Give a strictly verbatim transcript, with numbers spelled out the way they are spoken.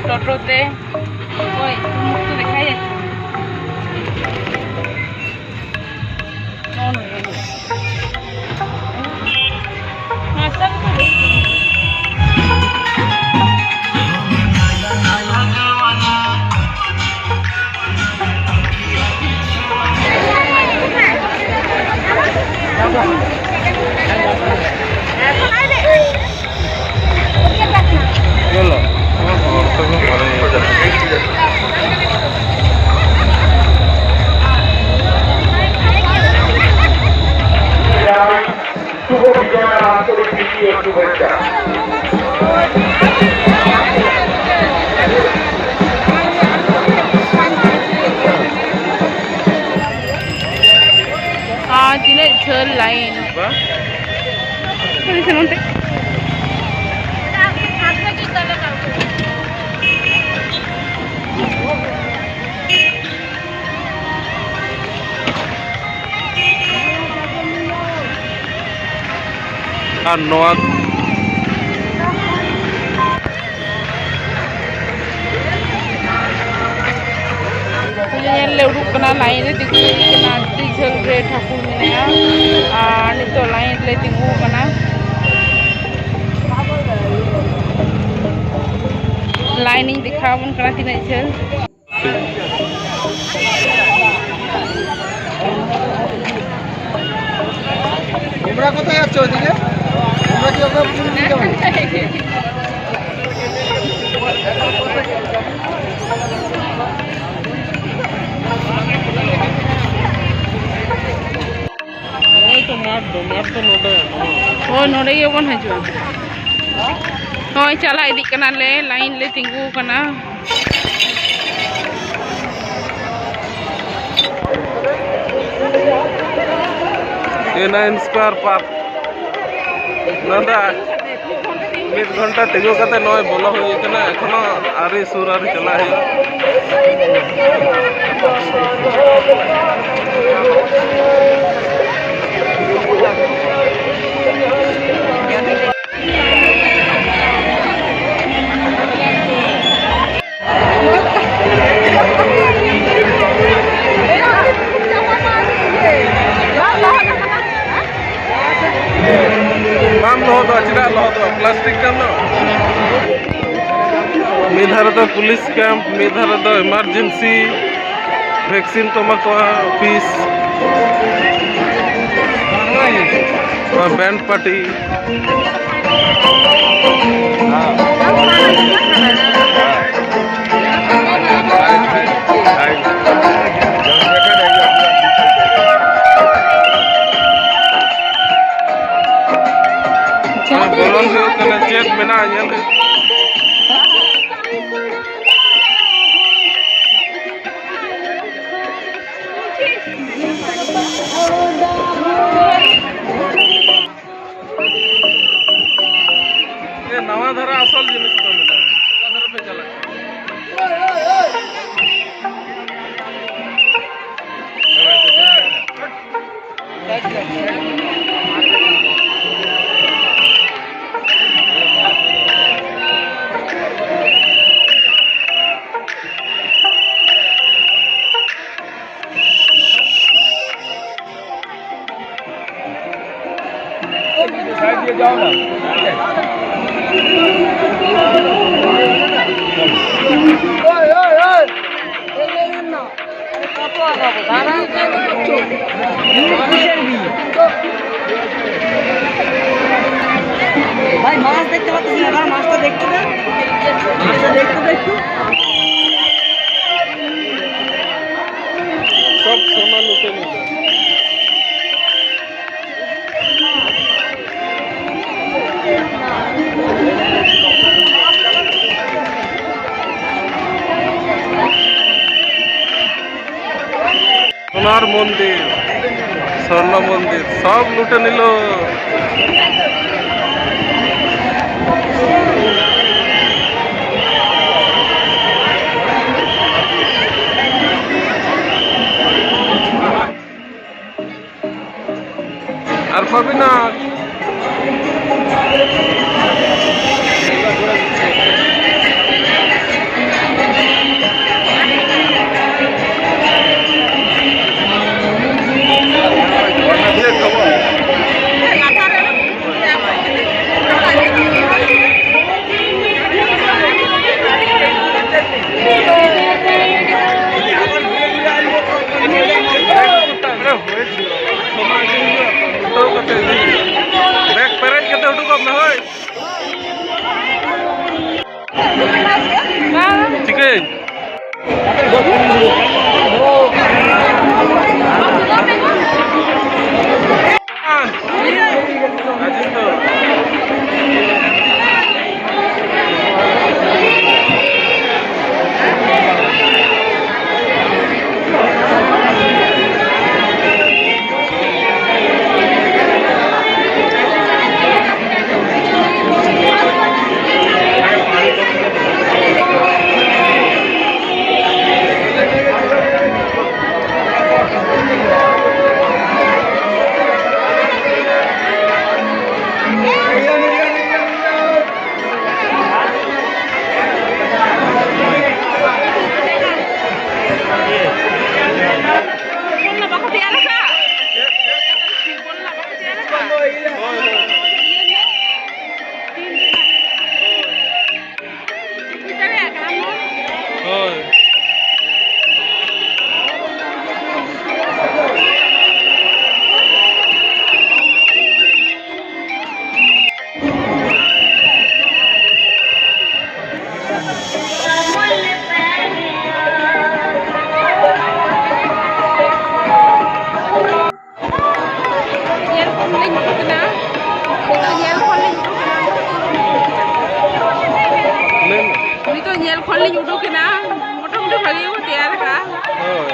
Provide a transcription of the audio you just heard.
ᱴᱳᱴᱳ ᱛᱮ᱾ ᱳᱭ, ᱢᱩᱠᱛᱚ ᱫᱮᱠᱷᱟᱭ ᱡᱟᱪᱪᱷᱮ। ᱟᱨ ᱛᱤᱱᱟᱹᱜ ᱡᱷᱟᱹᱞ ᱞᱟᱭᱤᱱ᱾ ᱵᱟ? ᱦᱟᱱᱛᱮ ᱥᱮᱱ ᱚᱱᱛᱮ᱾ ᱟᱨ ᱱᱚᱣᱟ ᱧᱮᱧᱮᱞ ᱞᱮ ᱩᱰᱩᱠ ᱠᱟᱱᱟ, ᱞᱟᱭᱤᱱ ᱨᱮ ᱛᱤᱸᱜᱩ ᱦᱩᱭ ᱠᱟᱱᱟ, ᱟᱹᱰᱤ ᱡᱷᱟᱹᱞ ᱨᱮ ᱴᱷᱟᱹᱠᱩᱨ ᱢᱮᱱᱟᱭᱟ᱾ ᱟᱨ ᱱᱤᱛᱚᱜ ᱞᱟᱭᱤᱱ ᱨᱮ ᱛᱤᱸᱜᱩ ᱠᱟᱱᱟ, ᱞᱟᱭᱤᱱ ᱤᱧ ᱫᱮᱠᱷᱟᱣ ᱟᱵᱚᱱ ᱠᱟᱱᱟ ᱛᱤᱱᱟᱹᱜ ᱡᱷᱟᱹᱞ᱾ তোমরা কোথায় যাচ্ছ ওদিকে? তোমরা কি ওখানে পুজো দিতে যাবে? ᱱᱚᱜᱼᱚᱭ ᱛᱚ ᱢᱟᱴᱷ ᱫᱚ, ᱢᱟᱴᱷ ᱫᱚ ᱱᱚᱰᱮ᱾ ᱦᱳᱭ, ᱱᱚᱰᱮ ᱜᱮᱵᱚᱱ ᱦᱤᱡᱩᱜᱼᱟ᱾ ᱦᱳᱭ, ᱪᱟᱞᱟᱣ ᱤᱫᱤᱜ ᱠᱟᱱᱟᱞᱮ, ᱞᱟᱭᱤᱱ ᱞᱮ ᱛᱤᱸᱜᱩ ᱠᱟᱱᱟ᱾ ᱮ ᱱᱟᱭᱤᱱ ᱥᱠᱚᱭᱟᱨ ᱯᱟᱨᱠ᱾ ᱱᱚᱰᱮ ᱢᱤᱫ ᱜᱷᱚᱱᱴᱟ ᱛᱤᱸᱜᱩ ᱠᱟᱛᱮ ᱱᱚᱜᱼᱚᱭ ᱵᱚᱞᱚ ᱦᱩᱭ ᱠᱟᱱᱟ, ᱮᱠᱷᱚᱱᱳ ᱟᱹᱣᱨᱤ ᱥᱩᱨ, ᱟᱹᱣᱨᱤ ᱪᱟᱞᱟᱜ ᱦᱩᱭᱩᱜᱼᱟ᱾ ᱯᱞᱟᱥᱴᱤᱠ ᱠᱟᱱ ᱫᱚ᱾ ᱢᱤᱫ ᱫᱷᱟᱨᱮ ᱫᱚ ᱯᱩᱞᱤᱥ ᱠᱮᱢᱯ, ᱢᱤᱫ ᱫᱷᱟᱨᱮ ᱫᱚ ᱮᱢᱟᱨᱡᱮᱱᱥᱤ ᱵᱷᱮᱠᱥᱤᱱ ᱠᱚ ᱮᱢᱟ ᱠᱚᱣᱟ, ᱚᱯᱷᱤᱥ, ᱵᱮᱱᱰ ᱯᱟᱨᱴᱤ᱾ ᱵᱚᱞᱚᱱ ᱦᱩᱭᱩᱜ ᱠᱟᱱᱟ, ᱪᱮᱫ ᱢᱮᱱᱟᱜᱼᱟ ᱧᱮᱞ ᱦᱩᱭᱩᱜ᱾ ᱮ, ᱱᱟᱣᱟ ᱫᱷᱟᱨᱟ ᱟᱥᱚᱞ ᱡᱤᱱᱤᱥ ᱠᱚ ᱢᱮᱱᱟᱜᱼᱟ᱾ ᱚᱠᱟ ᱫᱷᱟᱨᱮ ᱯᱮ ᱪᱟᱞᱟᱜ ᱠᱟᱱᱟ? ভাই, মাছ দেখতে পাচ্ছি না, দাঁড়া, মাছটা দেখতে দে। মাছটা দেখতে দে একটু। সব সোনা লুটে নিল। সোনার মন্দির, স্বর্ণ মন্দির, সব লুটে নিল। আর পাবি না। ᱦᱳᱭ᱾ ᱧᱮᱞ ᱠᱷᱚᱱ ᱞᱤᱧ ᱩᱰᱩᱠ ᱮᱱᱟ᱾ ᱱᱤᱛᱚᱜ ᱧᱮᱞ ᱠᱷᱚᱱ ᱞᱤᱧ ᱩᱰᱩᱠ ᱮᱱᱟ᱾ ᱢᱮᱱ ᱢᱮ᱾ ᱱᱤᱛᱚᱜ ᱧᱮᱞ ᱠᱷᱚᱱ ᱞᱤᱧ ᱩᱰᱩᱠ ᱮᱱᱟ᱾ ᱢᱚᱴᱟᱢᱩᱴᱤ ᱵᱷᱟᱜᱮ ᱜᱮᱠᱚ ᱛᱮᱭᱟᱨ ᱟᱠᱟᱫᱼᱟ᱾ ᱦᱳᱭ᱾